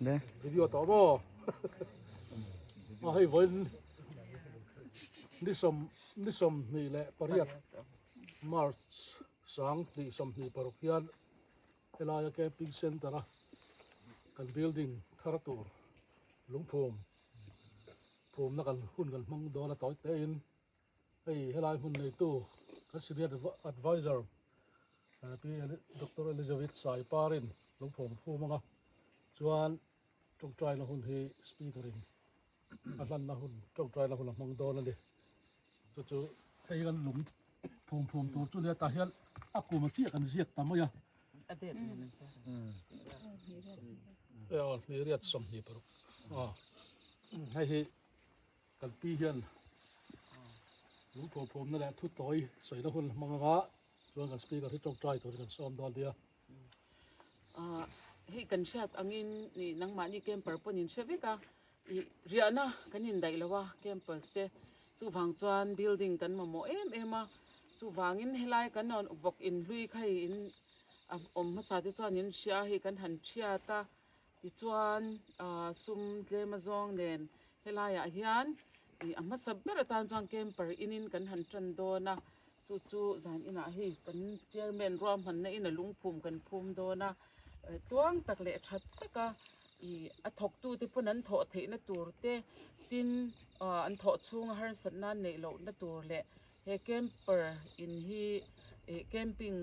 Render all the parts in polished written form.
Video tawh maw? A hei vawiin ni sawm ni 28 March 2026 hian helaia camping centre a kan building thar tur lungphum phumna kan hun kan hmang dawn a tawi tein Hei helai hmun neitu kan senior advisor Pi Doctor Elizabeth Saiparin lo phawm phum ang a, chuan tawngtaina hun hi speaker in a hlanna hun tawngtaina hun a hmang dawn a ni. Chu chu hei kan lung phum phum tur chu nia tah hian a kum a chiah kan ziak ta mai a. Aw hnih riat 26 hei hi Kan pi hian lungphawphawmna leh thu tawi sawina hun hmang anga chuan kan speaker hi tawngtai turin kan sawm dawn nia. Ahh hei kan hriat angin ih nangmahni camper pawn in hre vek a, ih riahna kan indaih lo a campers te chuvang chuan building kan mamawh em em a, chuvangin helai kan rawn vawk inhlui kha hei in a awm hmasa te chuan in hria a hei kan han thiat a. Tichuan sum tlem azawng nen helaiah hian ih a hmasa ber atan chuan camper inin kan han tan dawn a, chu chu zan inah hei kan chairman ruahmanna in a lungphum kan phum dawn a, tluang tak leh tha taka ih a thawktu te pawn an thawh theihna tur te tin an thawh chhunga harsatna an neih lohna tur leh He camper in hi ih camping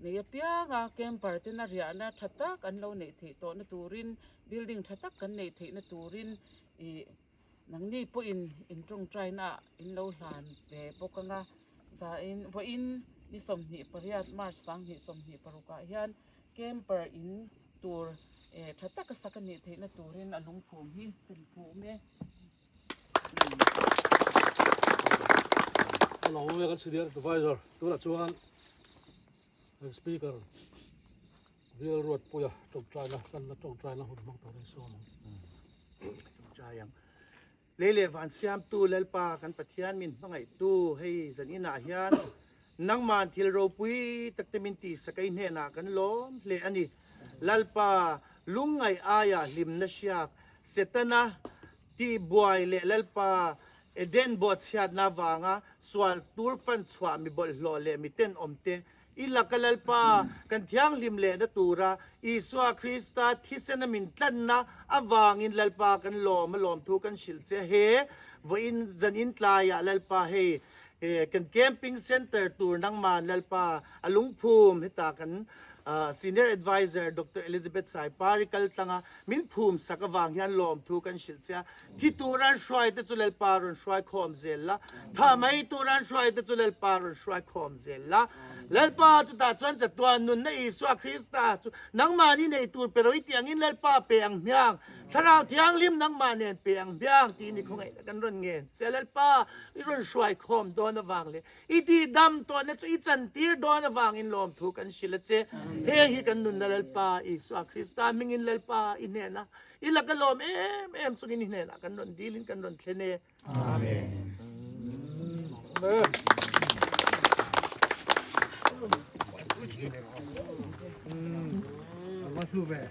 nei apianga camper tena riahna tha tak an lo neih theih tawhna turin building tha tak kan neih theihna turin ih nangni pawhin in tawngtai naah in lo hlan ve bawk anga zain vawiin ni 28 March 2026 ah hian camper in tur eh tha taka sak a nih theihna turin a lungphum hi kan phum e. Hello, kan senior advisor tunah chuan kan speaker Bial Ruatpuia tawngtaina hlanna tawngtaina hun hmang turin sawm ang. Tawngtai ang. Lei leh van siamtu Lalpa kan Pathian min hmangaihtu hei zan inah hian nangman thil ropui takte min tihsak ei hnenah kan lawm hle a ni. Lalpa lungngaih aia hlimna hriak Setana Tihbuai leh Lalpa Eden bawhchhiatna avanga sual tur fan chhuah mi bawlhhlawh leh mi tenawmte i laka Lalpa kan thianghlim lehna tura Isua Krista thisena min tlanna avangin Lalpa kan lawm a lawmthu kan hrilh che he vawiin zanin tlaiah Lalpa hei kan camping centre tur nangman Lalpa a lungphum heta kan Senior Adviser Doctor Elizabeth Saipari kaltlanga Min phum sak avang hian lawmthu kan hrilh che a, thi tur an hruai te chu Lalpa rawn hruai khawm zel la, tha mai tur an hruai te chu Lalpa rawn hruai khawm zel la. Lalpa chutah chuan chatuan nunna Isua Krista chu nangmahni nei tur pe ro i tih angin Lalpa pe ang hmiang, Thlarau Thianghlim nangmah nen pe ang hmiang tiin i khawngaihna kan rawn ngen che a, Lalpa i rawn hruai khawm dawn avang leh I tihdam tawhna chu i chantir dawn avangin lawmthu kan hrilh a che. Heng hi kan nunna Lalpa Isua Krista hmingin Lalpa i hnenah i laka lawm em em chungin i hnenah kan rawn dilin kan rawn thlen e. Amen. Amen. Ava hlu ve.